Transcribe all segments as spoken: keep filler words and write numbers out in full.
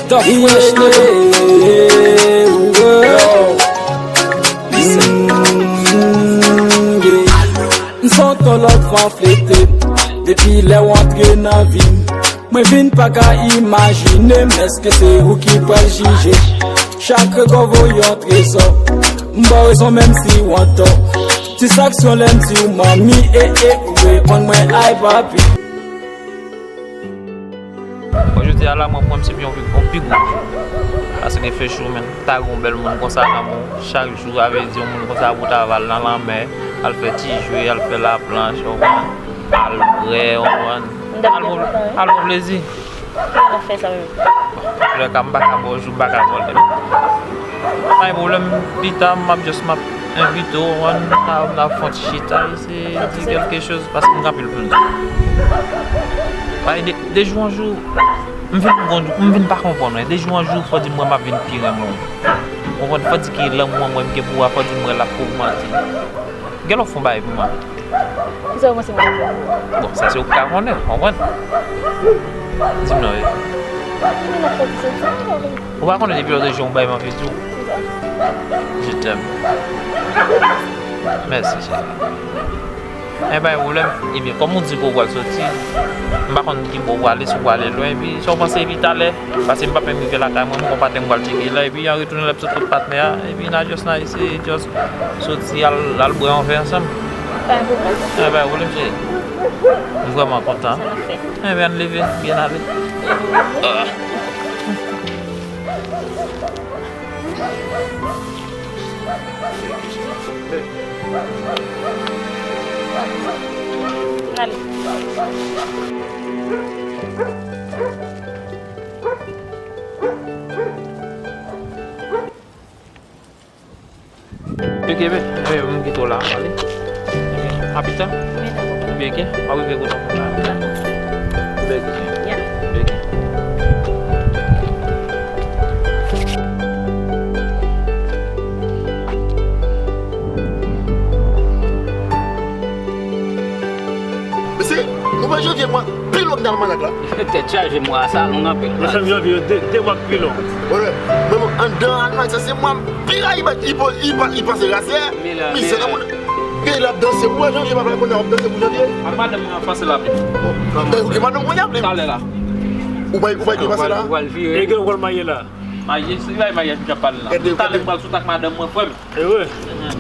Top Fresh, nigga. Yo. Listen. M santi yon lòt van flete m. Depi lè w antre nan vi m, mwen vin pa ka imajine m. Èske se ou ki pral jije? Chak regard voye yon trezò. M ba w rezon menm si w antò. Ti saksyon lè m di w manmi, e, e, ou reponn mwen ay papi. Bon, jodi a la, mwen, mwen, se yon pi, yon pi gwo jou. Paske fè jou, men, ta gen yon bèl moun konsa nan men w chak jou, sa vle di yon moun konsa pou ta va al nan lanmè, al fè ti jwe, al fè laplanch, ou konprann? Al bwè, ou konprann? Al bon, al bon plezi. Kòman w ap fè sa menm? Antoulèka, m pa ka ba w jou, m pa ka ba w lè. Pa gen pwoblèm, pita, m ap just, m ap envite w, w konprann, n a, n a fè yon ti chita, eseye di kèlke choz, paske m gen anpil pou m di. Paske de, de jou an jou, m vin gon, m vin pa konprann, wi. De jou an jou, fò di m wè m ap vin pi renmen w. Ou konprann? Fò di ke lanmou an mwen m gen pou w a, fò di m wè l ap ogmante. Gen lè w fè yon bagay pou mwen. Kisa w panse mwen ap fè pou ou? Bon, sa se ou k ka konnen, w konprann? Di m non, wi. Mwen ap fè ti sèt sa, mwen pa konnen. Ou pa konnen depi lòt jou yon bagay m anvi di w. Kisa? Je t'aime. Mèsi, cheri. Enben, pa gen pwoblèm. Ebyen, kòm ou di ke w pral soti, m pa konn ki bò w prale, si w prale lwen, epi sa w panse, epi talè, paske m p ap menm rive lakay mwen, m gon patnè m pral tcheke la, epi an retounen lè m sot kot patnè a, epi n a just, n a eseye just soti al, al bwè yon vè ansanm. Pa gen pwoblèm. Enben, pa gen pwoblèm, cheri. M vrèman kontan. Sa n ap fè? Enben, ann leve, byen ale. Ah. Ale. Ok, ben, eh, m kite w la, ale. Ok, a pita. Wi, dakò. Ebyen, ok, m ap rive kote w la. Dakò. Bèl. Ya. Ok. Mesye, nou wè janvye mwa pi long nan almanak la. Tèt chaje, mwa sa long anpil. Nan fèm janvye yo, de, de mwa k pi long. Wè, men bon, anndan almanak sa, se mwa m pi rayi, bat, li po-, li pa, li panse rase. Mizè nan moun. Gen l ap danse pou mwa janvye, papa, kounye a w ap danse pou janvye. Ak madanm mwen ap pase la menm. Bon, e, ou gen madanm kounye a, menm. Talè la. Ou bay, ou bay pase la. Ou pral vire. E gen w pral marye la. Marye, se bay maryaj m t ap pale la. Talè m pral sot ak madanm mwen, frè m. E vre?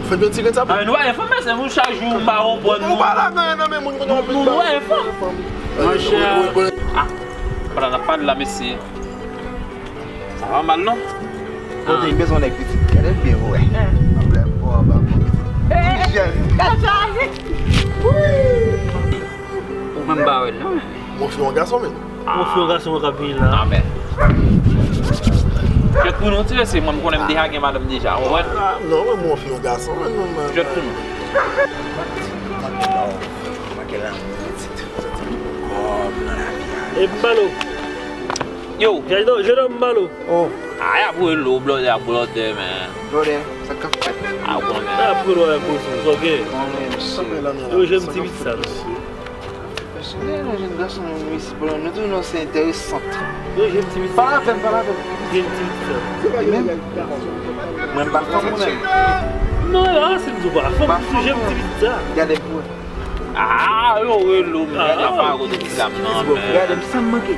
Fè yon ti grenn sa pou. Ah, nou pa gen fanm, mesye, nou chak jou, m pa konprann nou. Nou pa la gen nan men moun kote w ap vin. Nou pa gen fanm. Monchè. Ah, pa la n ap pale la, mesye. Sa pa mal, non? Kote, m bezwen nèg pitit. Gade l byen, wè. Pwoblèm, bon, anba, bon, pitit. Tou jèn. Ou menm pa wè l, non? Mwen fi yon gason, men. Mwen fi yon gason, mwen ka vini la. Amèn. Kèt pou nou, ti mesye, mwen, m konnen m deja gen madanm deja, ou konprann? Ah, non, mwen, mwen fi yon gason, men, non, men. Kèt pou nou. Manke lanmou, pitit. Kòb nan lavi a. E m balo. Yo. Jèn, jèn m balo. Oh. A, y ap rele w, blòdè ap blòdè, men. Blòdè, sa k ap fèt? A, w konnen. Y ap rele w avèk koze, sa w gen? Konnen, mesye. Yo, jèn ti pitit sa, mesye. Mesye, nou jèn gason, nou isi, bon, nou di nou se enteresan. Yo, jèn ti pitit. Pale avè m, pale avè m. Jèn ti pitit sa. Li menm? Mwen, m pa fanm, mwen menm. Non, la, se m di w pa fanm, se jèn ti pitit sa. Gade pou wè. Ah, yo rele w, men la pa kote ti dam nan, men. Gade m, sa m manke.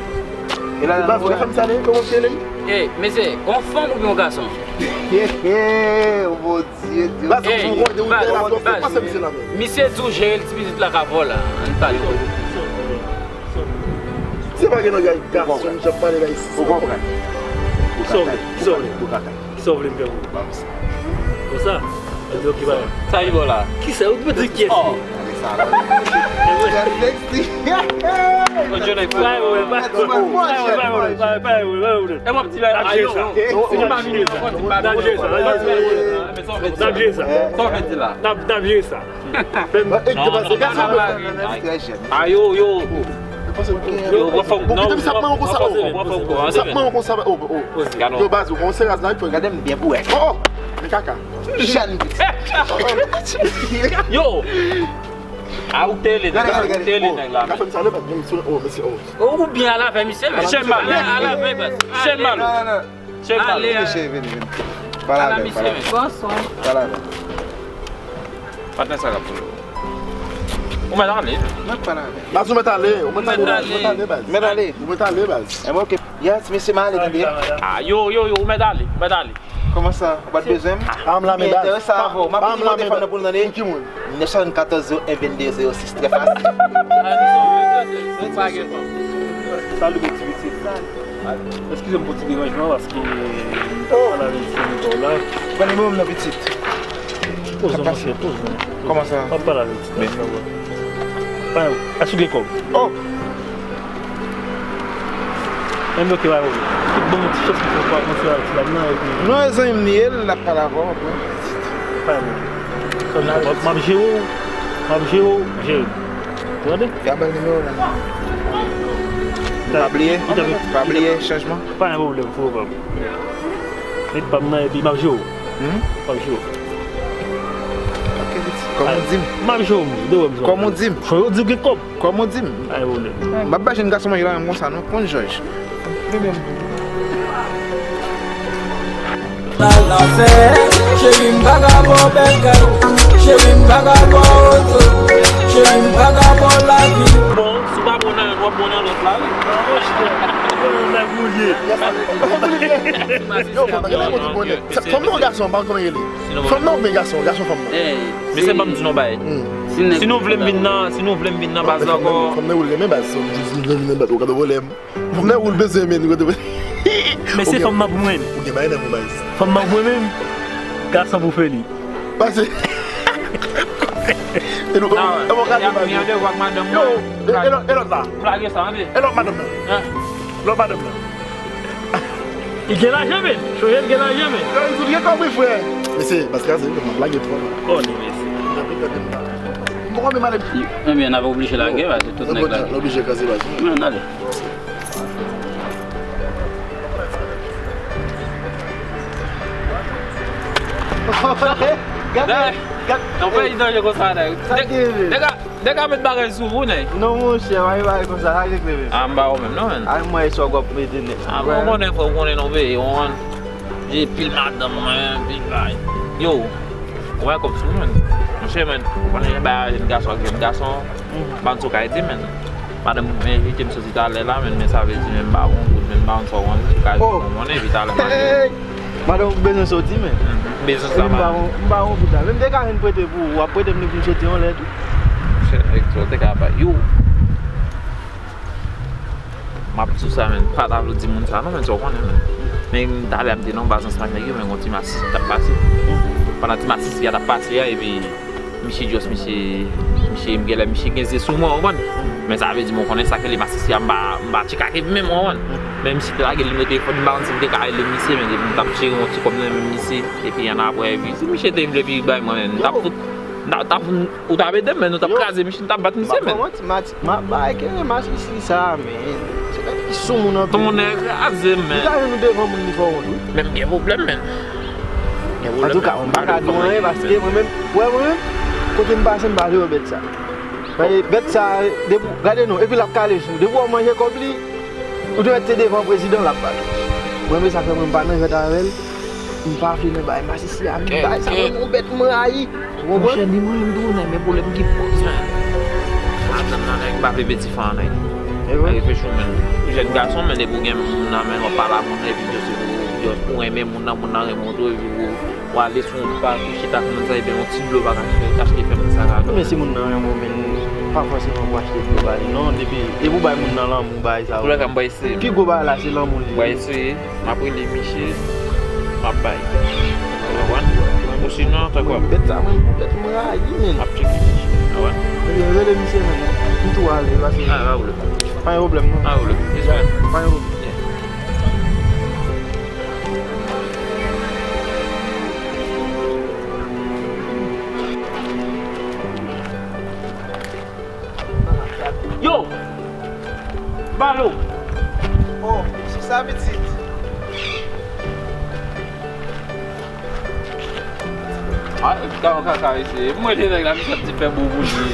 E la, baz, ou ka fè m sa, non? Kòman w rele m? Ey, mesye, yon fanm oubyen yon gason? He, he, oh, Bondye, Dye. Baz, ou konnen ou te la, ou fè pase misye la, men. Misye di w jere l, ti pitit la ka vòlè, ann pale. Se pa gen nan gay gason, m jan pale la isi. Ou konprann? Ou konprann? Ou konprann? Kisa w vle m fè pou ou? Ban m sa. Konsa? Ebyen, ok, ba. Sa li ba w la? Kisa? Ou te di kiyès li? Oh. Gade sa la. Sexy. Odyo nèg. Bay mwen, bay mwen, bay mwen, bay mwen, bay mwen, bay mwen. E w ap di bagay sa yo. N ap jere sa. N ap jere sa. N ap jere sa. N ap, n ap jere sa. Fè m. Ayo, yo. Yo, pran fòm. Bon, kite m sa pran yon konsa, oh. Sa pran yon konsa, oh, oh. Yo, baz, ou konn se raz la, gade m byen pou wè. Oh, oh. Men kaka. Jèn pitit. Yo. A ou te rele nèg la, ou te rele nèg la, men. Ka fè m sa, le baz, men, oh, mesye, oh. Ou byen al avè misye, men. Chèn mal. Al avè baz. Chèn mal. Non, non, non. Chèn mal. Ale, ale. Mesye, vini, vini. Pale avè l, pale avè l. Bonswa. Pale avè l. Patnè sa k ap pran ou. Ou mèt ale. Mwen pale avè l. Baz, ou mèt ale, ou mèt ale, baz, ou mèt ale, baz. Mèt ale. Ou mèt ale, baz. Enben, ok. Yes, mesye, m ale, tande. Ah, yo, yo, yo, ou mèt ale, ou mèt ale. Kòman sa? Ou pa t bezwen m? Ah, m la, men baz. Enterese avè w. M ap di nou telefòn nan pou nou tande. Pou ki moun? Nèf san katòz zewo en vennde zewo sis, trè fasil. Salut, mon ti pitit. Eskize m pou ti deranjman, paske m t ap pale avèk ti nèg la. Pran nimewo m nan, pitit. Poze, monchè, poze. Kòman sa? M ap pale avèk ti nèg la. Pa, èske w gen kòb? Oh! Enben, ok, pa gen pwoblèm. Tout bon, ti chans pou fè pa kontre ak ti dam nan, epi non, e zanmi m li ye, l ap pale avè w, bro. Pa gen pwoblèm. M ap, m ap jere w, m ap jere w, jere. Ou tande? Fè bèl nimewo la. Pa bliye, pa bliye chanjman. Pa gen pwoblèm, frè pa m. Met pa m nan, epi m ap jere w. Hmm? M ap jere w. Ok, pitit. Kòman w di m? M ap jere w, de wè m. Kòman w di m? Fò yo di w gen kòb. Kòman w di m? Pa gen pwoblèm. M ap bay jèn gason manje la menm konsa, non, konn Jòj. Li menm. Cheri m vagabon bèl kay, cheri m vagabon oto, cheri m vagabon lavi. Bon, si w pa bon nan youn, w ap bon nan lòt la, wi. Yo, fanm nan, gade moun ki bonè. Fanm nan ou gason, pa konn kòman rele. Fanm nan oubyen gason, gason fanm nan. Mesye, ban m di nou bagay. Si nou vle m vin nan, si nou vle m vin nan baz la ankò. Fanm nan ou renmen baz, si nou vle m vin nan baz, ou ka do volè m. Fanm nan ou bezwen men, ou ka do volè. Mesye, fanm nan pou mwen. Ou gen bagay nan pou baz. Fanm nan pou mwen menm. Gason pou fè li. Pase. E nou, e mwen gade baz. Yo, e lòt, e lòt la. E lòt madanm nan. Lòt madanm nan. Li gen lajan, men. Choyèl gen lajan, men. Yo, li tout gen kòb, wi, frè. Mesye, baz kraze, m ap lage twò la. Oh, ni mesye. M poko men male. Ebyen, n ap oblije lage, baz, tout nèg lage. N oblije kraze, baz. Men, ale. Gade, gade. Nan peyi danje konsa, nèg. Nèg a, nèg a met bagay sou ou, nèg. Non, monchè, pa gen bagay konsa, sa regle menm. A, m ba ou menm, non, menn. Ay, mwen, e sa w ap mete, nèg. A, bon, ou konnen, frè, ou konnen non, peyi, ou konprann. Gen pil madanm, mwen, pil bagay. Yo, ou wè kòb sou mwen. Monchè, men, ou konnen gen bagay jèn gason ak jèn gason. Ban sou ka ede, men. Madanm mwen envite m soti talè la, men, men sa vle di, men, m ba ou yon goud, men, m ba ou sa w anvi, ou ka ede mwen, epi talè m a. Madanm ou bezwen soti, men. Bezwen sa, m ba ou, m ba ou yon goud la. Men m te ka vin prete pou ou, w ap prete m li pou m soti yon lè tou. Monchè, nèg, sa w te ka bay yo. M ap di w sa, men, pa ta vle di moun sa non, men, sa w konnen, men. Men talè a m te nan baz ansanm ak nèg yo, men gon ti masisi t ap pase. Pandan ti masisi a t ap pase a, epi misye just, misye, misye, m genlè misye gen ze sou mwen, w konprann? Men sa vle di, mwen konnen sa k rele masisi a, m pa, m pa tchekake menm, w konprann? Men misye te lage nimewo telefòn, m pa konn si m te ka rele misye, men epi m t ap jere yon ti kòb nan men misye, epi annapre, epi si misye te vle vin bay mwen, men, m t ap fout, m t ap, t ap Ou t ap ede m, men nou t ap kraze misye, nou t ap bat misye, men. M ap bay kere masisi sa, men. Se nèg ki sou moun anpil. Ton nèg kraze m, men. Li ka jwenn nou devan moun li fè wont, wi. Men m gen pwoblèm, men. Antouka, mwen m pa ka di w anyen, paske mwen menm, ou wè mwen menm, kote m pase, m pa vle wè bèt sa. Paske bèt sa, depi, gade non, epi l ap kale sou ou. Depi w manje kòb li, ou dwe te devan prezidan l ap pale. Mwen menm sa fè mwen m pa nan jwèt avè l. M pa vle nan bagay masisi a, m bay sa mwen, yon bèt m rayi. Ou konprann? Monchè, ni mwen menm tou, nèg, men pwoblèm ki poze, men. Madanm nan, nèg, m pa vle pèdi fan, nèg. E vre? Reflechi w, men. Ou jèn gason, men depi w gen moun nan, men w ap pale a moun nan, epi just, just ou renmen moun nan, moun nan renmen w tou, epi w, w ale sou yon paj, ou chita konsa, epi yon ti dlo pa ka achte, achte fè moun sa kado. Men si moun nan renmen w, men pa fòseman pou achte dlo ba li, non, depi, depi w bay moun nan lanmou, bagay sa yo. Antoulèka, m bay Pi gwo bagay la se lanmou li ye. Mwen eseye, m ap rele misye, m ap bay. Ou konprann? Osinon, tankou ap. Bèt sa, mwen, bèt mwen rayi, men. M ap tcheke misye. Ou konprann? Ebyen, rele misye, men. M tou ale, pase. Ah, pa pwoblèm. Pa gen pwoblèm, non. Pa gen pwoblèm. Respè. Pa gen pwoblèm. Yeah. Yo! Balo! Oh, se sa pitit. Ah, kaka, kaka, mesye. Mwen, te nèg la, misye ap di fè bon pou li.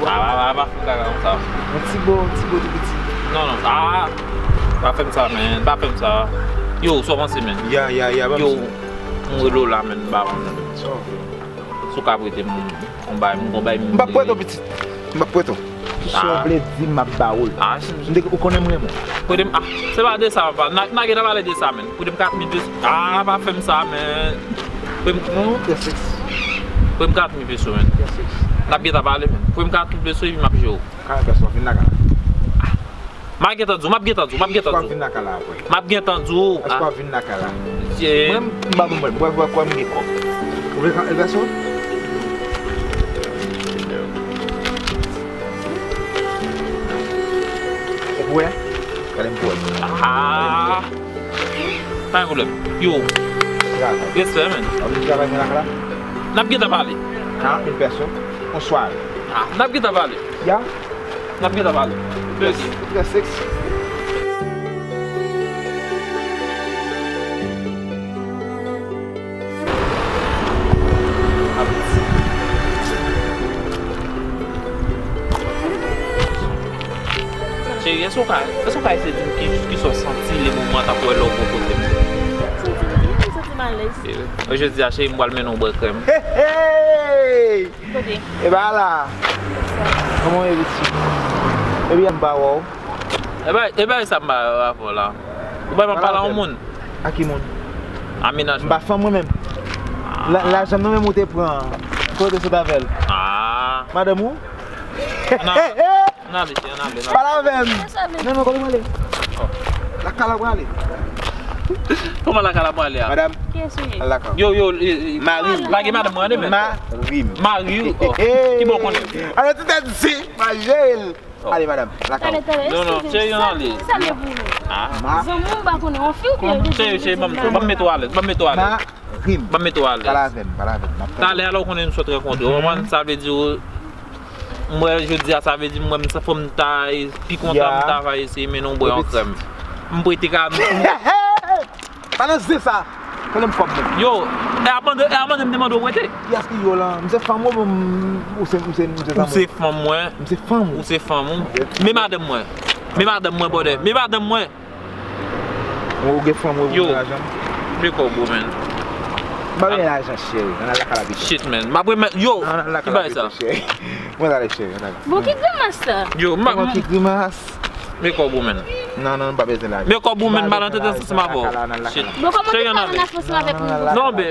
Ah, pa, pa, pa fè kaka konsa. Yon ti bo, yon ti bo tou piti. Non, non, ah, pa fè m sa, men. Pa fè m sa. Yo, sa w panse, men? Ya, ya, ya, ban m. Yo, m rele w la, men, m pa konn. Si w ka prete m yon bay, m gon bay m. M p ap prete w, pitit. M p ap prete w. Sa w vle di, m ap ba ou l. Ah, si, si. M te, ou konnen m renmen w. Prete m, ah, se pa de sa, papa. N a, n a gentan pale de sa, men. Prete m kat mil peso. Ah, pa fè m sa, men. Prete m. Non, non, prete m kat mil peso, men. N ap gentan pale, men. Prete m kat mil peso, epi m ap jere w. Kat mil peso, vin lakay la. M ap gentan di w, m ap gentan di w, m ap gentan di w. Èske w ap vin lakay la apre? M ap gentan di w. Èske w ap vin lakay la? Mwen, m pa bon, mwen, mwen, mwen, mwen, m gen kòb. Ou vle ka-, vèsyon? Ou pou wè? Gade m pou wè. Ah! Pa gen pwoblèm. Yo. Respè, men. W ap vin travay mwen lakay la? N ap gentan pale. Karant mil pèso. Yon sware. Ah, n ap gentan pale. Ya. N ap gentan pale. Trè sèks. Cheri, èske w ka, èske w ka eseye di m ki, kisa w santi le moman t ap wè lè w bò kote m? M santi m byen, m santi m alèz. Jodi a, cheri, m pral mennen w bwè krèm. Hey, hey! Kote? E ba la. Kòman w ye, pitit? Ebyen, m pa wè w. E ba, e ba sa m pa wè w avè w la. Ou pa m ap pale a yon moun. A ki moun? A mennaj mwen. M pa fanm mwen menm. La, lajan nan menm ou te pran. Kote w te sot avè l? Ah. Madanm ou? Ann ale, ann ale, ann ale. Pale avè m. Non, non, kote w prale? Lakay la w prale. Kòman lakay la w prale a? Madanm. Kiyès ou ye? Al lakay. Yo, yo, e, e, mari m. Lage madanm mwen, men. Mari m. Mari w, oh. Ki bò w konnen? Alò, ti tèt di, ma jere l. Oh. Ale, madanm, lakay ou. Tande, tande, non, non, eskize m, cheri, ann ale. Sa, sa m ye pou ou? Ah. Zanmi m pa konnen, yon fi ou byen, cheri, cheri, ban m, ban m mete w alèz, ban m mete w alèz. Mari m. Ban m mete w alèz. Pale avè m, pale avè m. M ap tande. Talè a la, ou konnen nou sot rankontre. Ou konprann? Sa vle di, ou, m wè jodi a, sa vle di, m wè m sa fò m ta pi kontan, m ta va eseye mennen w bwè yon krèm. M prete ka. Pa nan zen sa. Pran m kòb mwen. Yo, e a mande, e a mande m te mande w prete? Kiyès ki yo la? M se fanm ou, m, ou se, m se, m se zanmi w? Ou se fanm mwen. M se fanm ou? Ou se fanm ou? Men madanm mwen. Men madanm mwen, brother. Men madanm mwen. Ou gen fanm ou, ou gen lajan? Yo. Men kòb ou, man. M pa gen lajan, cheri. Ann al lakay la pito. Shit, man. M ap remèt, yo. Ann al lakay la pito, cheri. Mwen ale, cheri, ann ale. Bon, ki grimas sa? Yo, m pa. Kòman ki grimas? Men kòb ou, man. Non, non, m pa bezwen lajan. Men kòb ou, man, m pa al antre ansanm avè w. Shit. Bon, kòman te fè ann al ansanm avèk moun? Non, be,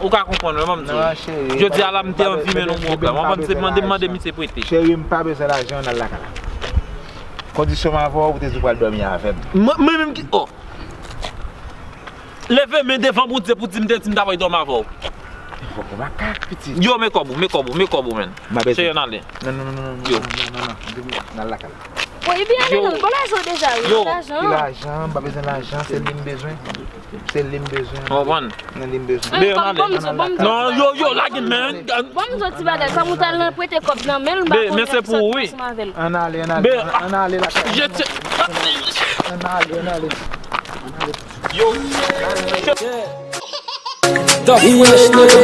ou ka konprann, mwen, m di w. Non, cheri. Jodi a la, m te anvi mennen w bwè krèm. Ou konprann, se mande, mande misye prete. Cheri, m pa bezwen lajan, ann al lakay la. Kondisyon m avè w, ou te di w pral dòmi avè m. Mwen, mwen menm ki, oh. Leve men devan Bondye pou di m te di m ta pral dòmi avè w. Fòk ou makak, pitit. Yo, men kòb ou, men kòb ou, men kòb ou, man. M pa bezwen. Cheri, ann ale. Non, non, non, non, non. Yo. Non, non, non, non. Ann al lakay la. Wi, byen, yo. Non, bon, lajan deja, wi. Yo. Lajan. Ki lajan? M pa bezwen lajan, se li m bezwen. Se li m bezwen. Ou konprann? Nan li m bezwen. Be, ann ale. Ann al lakay la. Non, yo, yo, lage m, man. Bon, m di w ti bagay, kòm ou t al nan prete kòb nan men l, m pa konnen sa k pase avè l. Ann ale, ann ale, ann ale lakay la. Ann ale, ann ale. Yo. Top Fresh nigga.